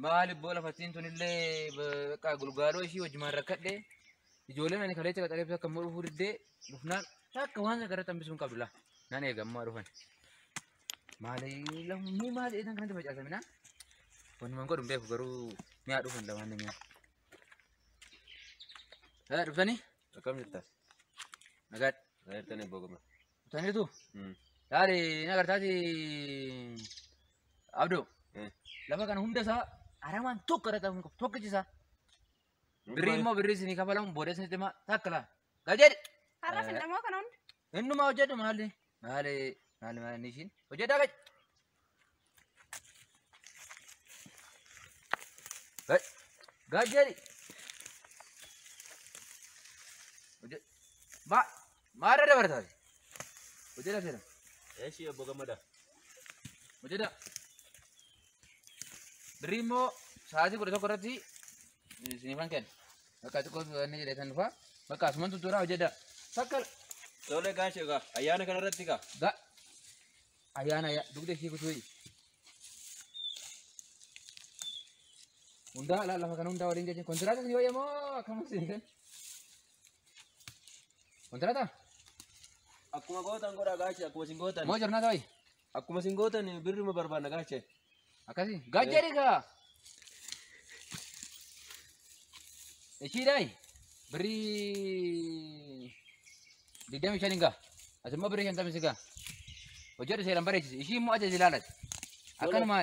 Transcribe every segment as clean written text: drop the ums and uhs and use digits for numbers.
Maali boola fattiin tunillee bakka gulgaaloo ishii wajjumaan rakkadhe ijoolleen ani kaleessa qaxareef akka immoo dhufuu diddee dhufnaan takka waan sagarratti hambisuu hin qabdu laa nan eega ammaa dhufan. Maali lammii maali eetan kanatti facaasamina? Wanumaan godhu hin beeku garuu mi'a dhufan lamaan ni mi'a. Dhuftanii? Akkam jirta? Nagaadha. Nagaa obbo Gammada. Dhuftaniitu? Yaali nagartaati Abdoo. Lafa kana hunda isaa aramaan tokko irratti hafuu hin qabu tokkichi isaa. Birrii immoo birrii isinii kafalamu booda isinitti himaa takka laa. Gajeedhi. Har'a findamoo kana hundi. Innumaa hojjedhu maali? Maali maali maali inni ishiin hojjedhaa gaje. Gajeedhi. Ma maarra dabartaati. Hojjedhaa seera. Eeshi obbo Gammada. Hojjedhaa. Birrii immoo sa'aatii 11 irratti isiniifan kenna. Bakka xiqqoo inni jedhee san dhufa. Bakka asuman tuttuuraa hojjedhaa. Takka. Tole gaashee gaa ayyaana kana irratti gaa. Ga ayyaana dugda ishii kutuu. Hundaa lafa kana hundaa waliin jechuun kontiraata isin wayya moo akkam isin kenna? Kontiraata? Akkuma gootan godhaa gaashee akkuma isin gootan. Moo jornaata wayya? Akkuma isin gootan birruma barbaanna gaashee. Akkasii gajeedhi gaa. Ishiidhaayi birrii 25 gaa. As immoo birrii 50 si gaa. Hojjedhu seeraan bareechisi. Ishii immoo ajaji ilaalati. Akkanuma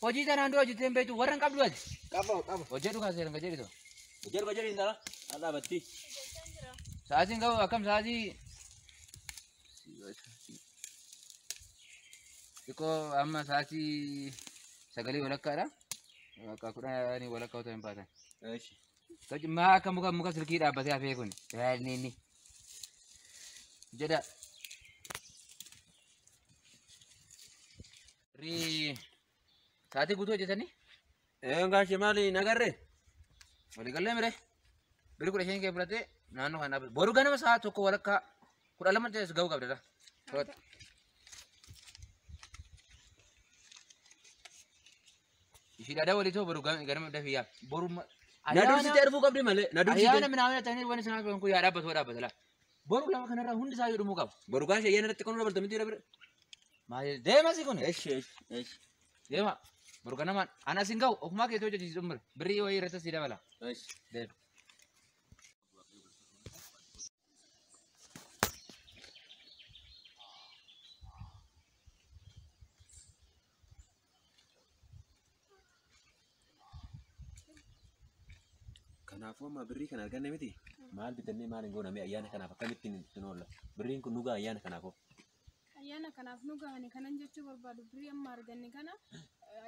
hojii tanaan dura hojjettee hin beektu warra hin qabdu ati. Qaba qaba. Hojjedhu kaa seeraan gajeedhi ta'u. Hojjedhu gajeedhi intala. Dhaabatti. Sa'aatiin qabu akkam sa'aatii xiqqoo amma sa'aatii 9 walakkaadha. Bakka 10 walakkaa otoo hin baatan. Eeshi. Maa akka muka muka silkii dhaabbatee hafee kun. Inni inni. Jedha. Rii sa'aatii guutuu hojjetanii? Gaashee maali nagarree? Waliigallee mire. Birri 15 kee fudhatee naannoo kana dhaabbate. Boru ganama sa'a 1 walakkaa 12 ta'es ga'uu qabda. Ishii dhadhaa walii ta'u boru ganama dafii yaa. Boru Na dursitee dhufuu qabdi malee. Na dursitee. Ayyaana minaamin ta'anii wanni sanaa kun yaa dhaabbatu dhaabbata laa. Boru lafa kanarraa hundi isaa dhumuu qaba. Boru gaashee ayyaana irratti qonnaa dabalta miti bira. Maali deema si kun. Eeshi eeshi eeshi. Deema. Boru ganamaan ana sin ga'u ofumaa keetti hojjechiisu dhumira. Birrii wayii irratti si dabala. Eeshi. Deema. Kanaafuu amma birrii kana arganne miti maal bitannee maal hin gooname ayyaana kanaaf akkamittiin ittiin oolla birriin kun nu ga'a ayyaana kanaafoo. Ayyaana kanaaf nu gahani kanan jechuu barbaadu birrii amma arganne kana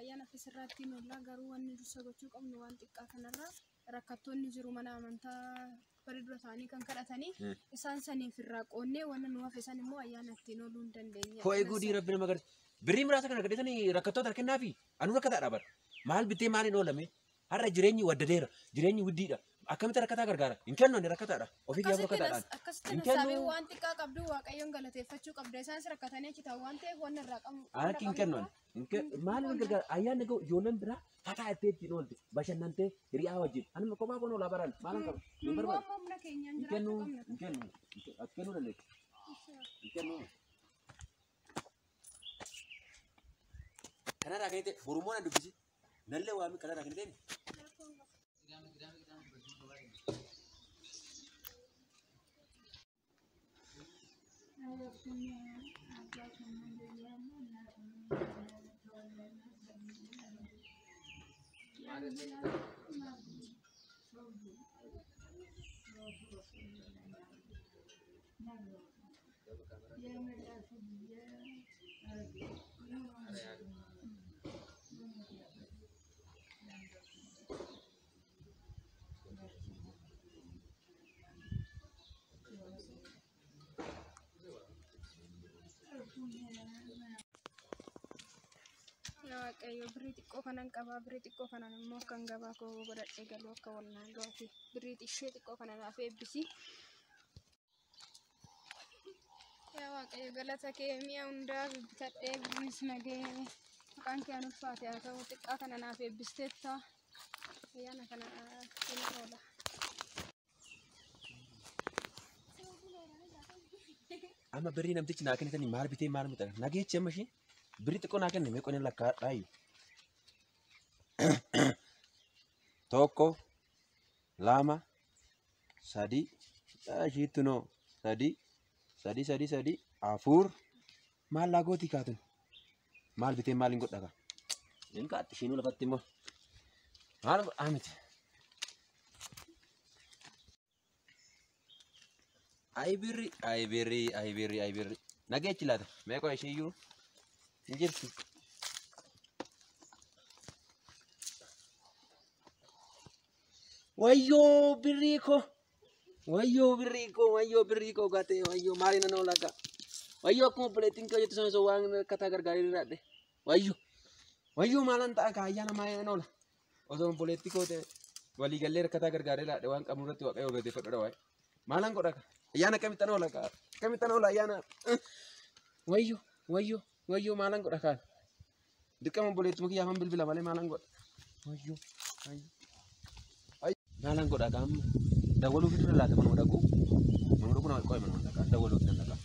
ayyaana fisirraatti oolla garuu wanni dursa gochuu qabnu waan xiqqaa kanarraa rakkattoonni jiru mana amantaa bari dura ta'anii kan kadhatanii isaan saniif irraa qoonnee wanna nu hafe san immoo ayyaana ittiin ooluu hin dandeenya. Ho'i gudii rabbi nama agarsiisa. Birrii muraasa kana gadheetanii rakkattoota kennaafi anuu rakkataadha bara. Maal bitee maal hin oolame? Har'a jireenyi waddadeera jireenyi guddiidha. Akkamitti rakkataa gargaara? Hin kennu ani rakkataadha. Ofii kiyyaaf rakkataadhaan. Akkasitti nassaabee waan xiqqaa qabdu Waaqayyoon galateeffachuu qabda. Isaanis rakkatanii achi taa'u waan ta'eef waan irraa qabnu. Akka hin kennu ani. Maal hin gargaara? Ayyaanni ga'u ijoolleen biraa fataa ittee ittiin oolte bashannantee hiriyaa wajjin. Ani kophaa koon oolaa baran maal hin qabu? Hin barbaadu. Humna keenyaan Hin kennu. jiraachuu qabna. Hin kennu. Ati kennuu dandeessi. Hin kennu. Kanarraa kan ta'e borummoo na dubbisi. Nallee waami kanarraa kan ta'e. Waaqayyo birrii xiqqoo kanan qabaa birrii xiqqoo kanan immoo akkan gabaa koo godhadhee galuu akka walnaan ga'uufi birrii ishee xiqqoo kana naaf eebbisi. Yaa Waaqayyo galata kee mi'a hundaa bitadhee birriis nagee Maqaan kee ulfaate haa ta'u xiqqaa kana naaf eebbisteetta. Ayyaana kana ittiin oola. Amma birrii namtichi naa kennitanii maal bitee maal mixan? Nageechi amma ishiin birrii xiqqoo naa kenne meeqa inni lakkaa'adhaayu? 1 2 3 ishiitti noo 3 3 3 3 4 maal laa gootii kaatun? Maal bitee maal hin godha kaa? Hin kaatti ishiinuu lafatti immoo maal godhaa miti? Ayi birri, ayi birri, ayi birri, ayi birri. Nageechi laata? Meeqa ishee iyyuu hin jirti. Wayyoo birrii koo! Wayyoo birrii koo! Wayyoo birrii koo gatee! Wayyoo maaliin nan oola gaa? Wayyoo akkuma obboleettiin koo jettu sana osoo waan rakkataa gargaaree jiraadhe. Wayyoo! Wayyoo maalan ta'a kaa ayyaana maaliin nan oola? Osoo obboleettii koo ta'e walii gallee rakkataa gargaaree jiraadhe waan qabnu irratti waaqayyo galateeffadhu waa'ee. Maalan godha kaa? Ayyaana akkamittan oola kaa? Akkamittan oola ayyaana? Wayyoo! Wayyoo! Wayyoo maalan godha kaa? Dirqama obboleettuma kiyyaafan bilbila malee maalan godha? Wayyoo! Wayyoo! Maalan godha kaa amma? Dawwaluu fiduu laata manuma dhaqu? Manuma dhaqu nama qo'e manuma dhaqa. Dawwaluu fidan dhaqa.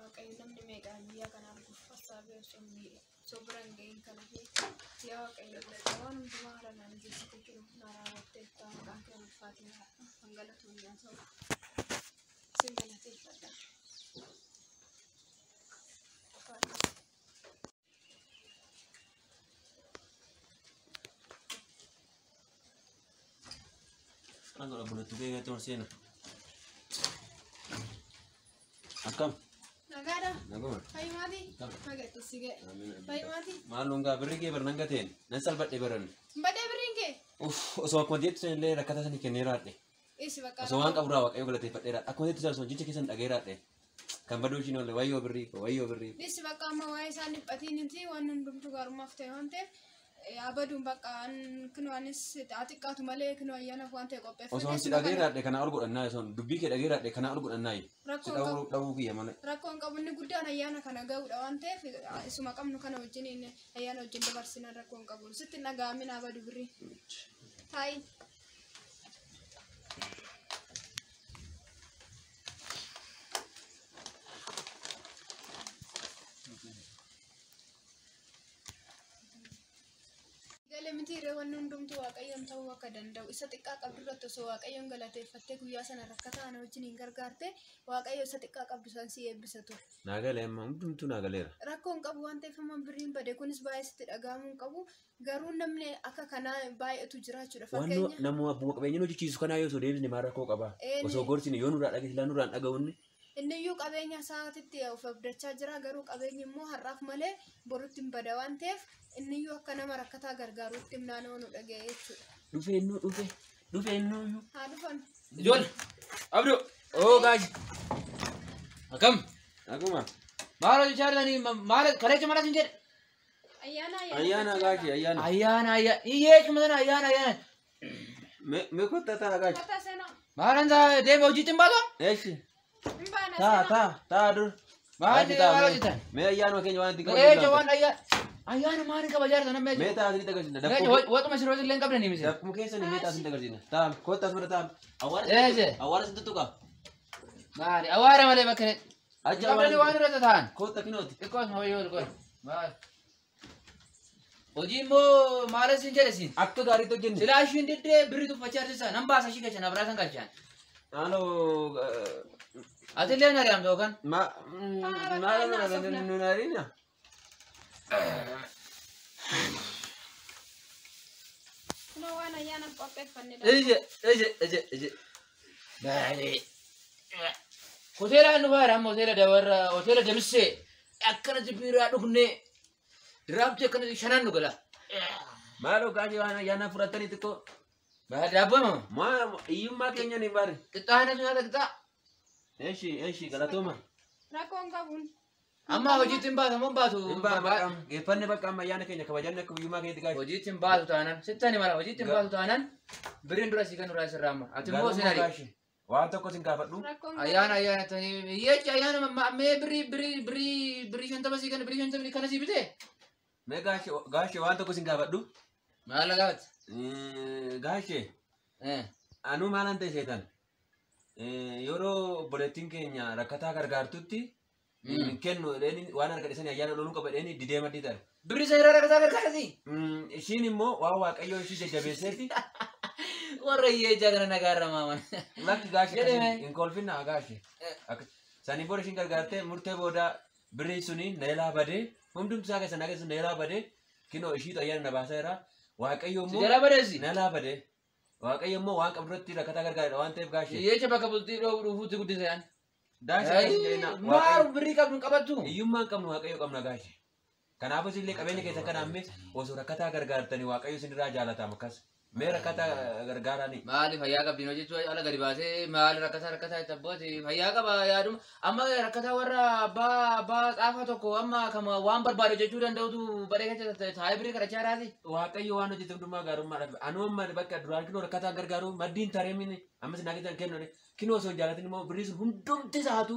Waaqayyo namni meeqa guyyaa kana arguuf hassaabee osoo bira hin ga'iin kana fi yaa Waaqayyo waan hundumaa haala naan geessite jiru na raawwatteetta maqaan kee ulfaate kan galatoon yaa ta'u sin galateeffadha. Maalan godha obboleettuu kee keessatti ol seena. Akkam? Nagaadha. Naguma. Fayyumaatii? Nagatti si ga'e. Fayyumaatii? Maal lungaa birrii kee barnan gateen nan salphadhe baran. Badee birriin kee? Uff osoo akkuma jettu sana illee rakkata sanii kennee raadhe. Isi bakka. Osoo waan qaburraa waaqayyo galateeffadhee raadhe. Akkuma jettu sana osoo jecha keessan dhagee raadhe. Kan baduu ishiin oolle wayyoo birrii koo wayyoo birrii koo. Isi bakka amma waa'ee isaan dhiphatiin waan hundumtu gaarummaaf ta'e waan ta'eef abaduun bakka kinoo anis xiqqaatu malee kinoo ayyaanaaf waan ta'e qopheeffate. Osoo si dhagee raadhe kanaa ol godhannaa osoo dubbii kee dhagee raadhe kanaa ol godhannaa. Si dhawuu kiyya malee. Rakkoon qabu inni guddaan ayyaana kana ga'uudha waan ta'eef isuma qabnu kana wajjin ayyaana wajjin dabarsina rakkoon qabu. Sitti dhaga'amin abadu birrii. Taayi. Galee miti hiree wanni hundumtuu waaqayyoon ta'uu akka danda'u isa xiqqaa qabdu irratti osoo waaqayyoon galateeffattee guyyaa sana rakkataa ana wajjin hin gargaarte waaqayyo isa xiqqaa qabdu san si eebbisa ture. Naa galee amma hundumtuu naa galeera. Rakkoon qabu waan ta'eef amma birriin bade kunis baay'ee sitti dhaga'amuu hin qabu garuu namni akka kanaa baay'eetu jira jechuudha. Waan namuu abbuma qabeenya nu hojjechiisu kanaa yoo osoo deebisne maal rakkoo qaba? Osoo gorsine yoo nurraa dhageesse ilaa nurraan dhaga'uunni. Inni iyyuu qabeenya isaatitti of abdachaa jira garuu qabeenyi immoo har'aaf malee borutti hin bada waan ta'eef inni iyyuu akka nama rakkataa gargaaruutti naannoo nu dhaga'e jechuudha. Dhufee innuu dhufe dhufee innuu. Haa dhufan. Ijoollee Abduu oo gaaji akkam Akkuma. maal hojjechaa jirtanii maal kaleessa maal asin jedhe? Ayyaana Ayyaana gaashi ayyaana. Ayyaana ayyaana iyyeechuma sana ayyaana ayyaana. Mee kottaa taa gaashi. Kottaa seenaa. Maalan saa deeme hojiitti hin baatu? Eeshi. Hin baana Taa seenaa. taa taa dur. Maal hojjetan? Mee ayyaanuma keenya waan itti Eecha waan ayyaana ayyaana maaliin kabajaa jirtan amma Mee taa asinitti agarsiisna. Waxuma siroo illee hin qabdanii misi. Dakkuma keessanii mee taa asinitti agarsiisna. Taa kottaa asuma taa. Eeche. Awwaara sin tuttuqa. Maali awaara malee bakka Achi qabdanii waan irra ta'an. Kottaa kinooti. Xiqqoo asuma wayyoo ol qoy. Maali. Hojii immoo maal isin jedhe siin? Akka gaariitti hojjenne. Silaa ishiin diddee birrii tuffachaa jirtisa nan baasa ishii galchan abiraa san galchan. Haaloo. Ati illee na ari'amta yookaan? Ma maal nun ariina? Kunoo waan ayyaanaaf qopheeffannedha. Ije ije ije ije. Maali. Hoteela nu baara amma hoteela dabarra hoteela damissee akkanatti biiraa dhugnee diraamtii akkanatti shanan nu gala. Maaloo gaashii waan ayyaanaa fudhatanii xiqqoo. Maali daabboo mama? Maa hiyyummaa keenya ni baare. Qixxaa natu nyaata qixxaa. Eeshi eeshi galatooma. Rakkoon qabuun. Amma hojiitti hin baatu moo hin baatu? Hin baana bakka amma geeffanne bakka amma ayyaana keenya kabajanne akka hiyyummaa keenyatti gaashi. Hojiitti hin baatu taanaan sittani mala hojiitti hin baatu taanaan birriin dura sii kan duraa sirraa amma ati immoo sin ari. Waan tokko sin gaafadhu. Ayyaana ayyaana tani yechi ayyaana mee birrii birrii birrii birrii 50 sii kana birrii 50 kana sii bitee. Mee gaashee waan tokko sin gaafadhu. Maal gaafate? Gaashee. Anuu maalan ta'e seetan? Yeroo obboleettiin keenya rakkataa gargaartutti kennu waan argadhe sani ayyaana loluu qaba jedheen didee maddii ta'e. Birrii sana irraa rakkataa gargaarti. Ishiin immoo waan waaqayyoo ishii jajjabeesseeti. Warra hiyyeechaa kana nagaarra maaman. Lakki gaashee hin kolfinna gaashee. Sanii booda ishiin gargaartee murtee booda birrii suni na badee hundumti isaa keessa na keessa na badee kinoo ishiitu ayyaana na baasaa jira. Waaqayyo immoo. Jalaa badeessi. Na badee. Waaqayyo immoo waan qabduratti rakkataa gargaaredha waan ta'eef gaashee. Hiyyeecha bakka bultii dhufuutti guddise yaan. Daashee Maaru birrii qabdu hin qabattu. Hiyyummaa hin qabnu waaqayyo qabna gaashee. Kanaafuu illee qabeenya keessa kan hamme osoo rakkataa gargaartanii waaqayyo isinirraa jaalatama akkas. Mee rakkataa gargaarani. Maali fayyaa qabdi hojjechuu ala gadi baasee maali rakkataa rakkataa itti abbooti fayyaa qaba yaaduma amma rakkataa warra abbaa xaafaa tokko amma kama waan barbaade hojjechuu danda'utu badhee keessa taa'ee birrii kadhachaa raasi. Waaqayyo waan hojjete hundumaa gaarummaadhaaf anuu amma bakka duraan kinoo rakkataa gargaaru maddiin tareemini ammas naa keessan kennu kinoo osoo hin jaalatin immoo birrii sun hundumti isaatu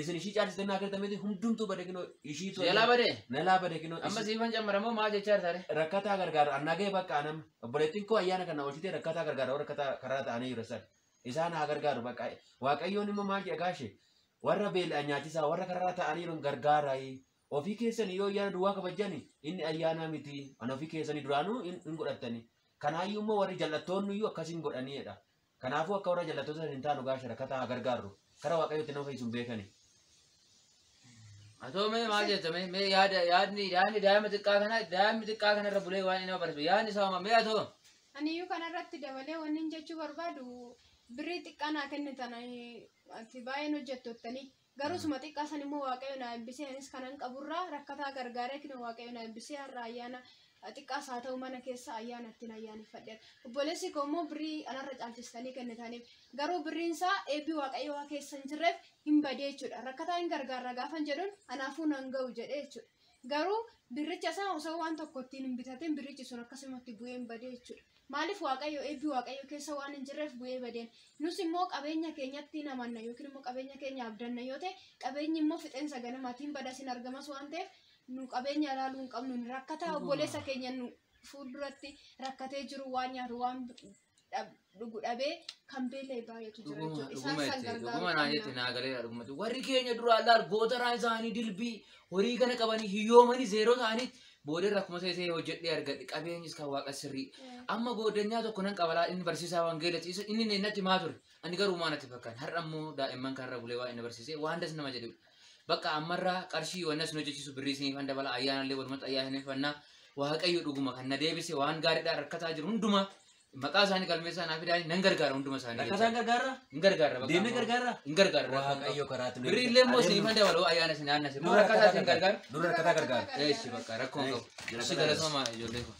isin ishii caalchitanii naa kennitameti hundumtuu badee kinoo ishiitu. Jalaa badee. Nalaa badee kinoo. Amma siifan cammaramoo maal jechaa jirta? Rakkataa gargaaru annagee bakka anam obboleettiin koo ayyaana kana oolchitee rakkataa gargaaru rakkataa karaa ta'anii jiru san isaan haa gargaaru bakka waaqayyoon immoo maal jedha gaashee warra beela'an nyaachisaa warra karaa ta'anii jiran gargaaraayi ofii keessanii yoo ayyaana duwwaa kabajani inni ayyaana miti an ofii keessanii duraanuu hin godhattani kanaayyuu immoo warri jallattoonni iyyuu akkasiin godhaniidha kanaafuu akka warra jallattoota hin taanu gaashee rakkataa haa gargaaru karaa waaqayyootti nama fayyisuun beekani. Atoo mee maal jetta mee yaada yaadni yaadni daa'ima xiqqaa kana daa'imni xiqqaa kanarra bulee waan inni barbaadu yaadni isaa mee atoo. Aniyyuu kanarratti dabalee wanni hin jechuu barbaadu birrii xiqqaa naa kennitan ati baay'een hojjettottanii garuu suma xiqqaa san immoo waaqayyo na eebbisee anis kanan qaburraa rakkataa gargaaree kina waaqayyo na eebbisee har'a ayyaana xiqqaas haa ta'u mana keessa ayyaana ittiin ayyaaneffadheera. Obboleessi koo immoo birrii anarra caalchistanii kennitaniif garuu birriin isaa eebbi waaqayyo waa keessa hin jirreef hin badee jechuudha. Rakkataa hin gargaarra gaafan jedhuun anaafuu nan ga'u jedhee jechuudha. Garuu birricha isaa osoo waan tokko ittiin hin bitatin birrichi sun akkasumatti bu'ee hin badee jechuudha. Maaliif waaqayyo eebbi waaqayyo keessa waan hin jirreef bu'ee badeen. Nus immoo qabeenya keenyatti namanna yookiin immoo qabeenya keenya abdanna yoo ta'e qabeenyi immoo fixeensa ganamaatiin badasin argamas waan ta'eef nu qabeenya ilaaluu hin qabnu rakkataa obboleessa keenya nu fuulduratti rakkatee jiru waan nyaatu waan dhugu dhabee kan beela'e baay'eetu jira jechuudha. Isaan san gargaaru. Dhuguma naa jette naa galeera dhugumatti. Warri keenya duraa laal gootaraan isaanii dilbii horii kana qabanii hiyyoomanii zeeroo ta'anii boodarra akkuma seesee hojjedhee argadhe qabeenyis kan waaqa sirrii. Amma goodanyaa tokko nan qabalaa inni barsiisaa wangeelati inni natti maa ture ani garuu maa natti fakkaan har'a immoo daa'imman kanarra bulee waa inni barsiisee waan das nama jedhudha. Bakka ammarraa qarshii wanna sin hojjechiisu birrii isiniif han dabala ayyaanallee walumatti ayyaaneffannaa waaqayyo dhuguma kan na deebise waan gaariidhaan rakkataa jiru hundumaa maqaa isaanii galmeessaa naa fidaa nan gargaara hunduma isaanii. Rakkataan gargaara? Hin gargaara. Deemnee gargaara? Hin gargaara. Waaqayyo karaatti nu Birrii illee immoo isiniif han dabalu ayyaana isin aanna isin. Rakkataa isin gargaara? Nurra rakkataa gargaara. Eessi bakka rakkoon qabu. Si galatoomaa ijoollee koo.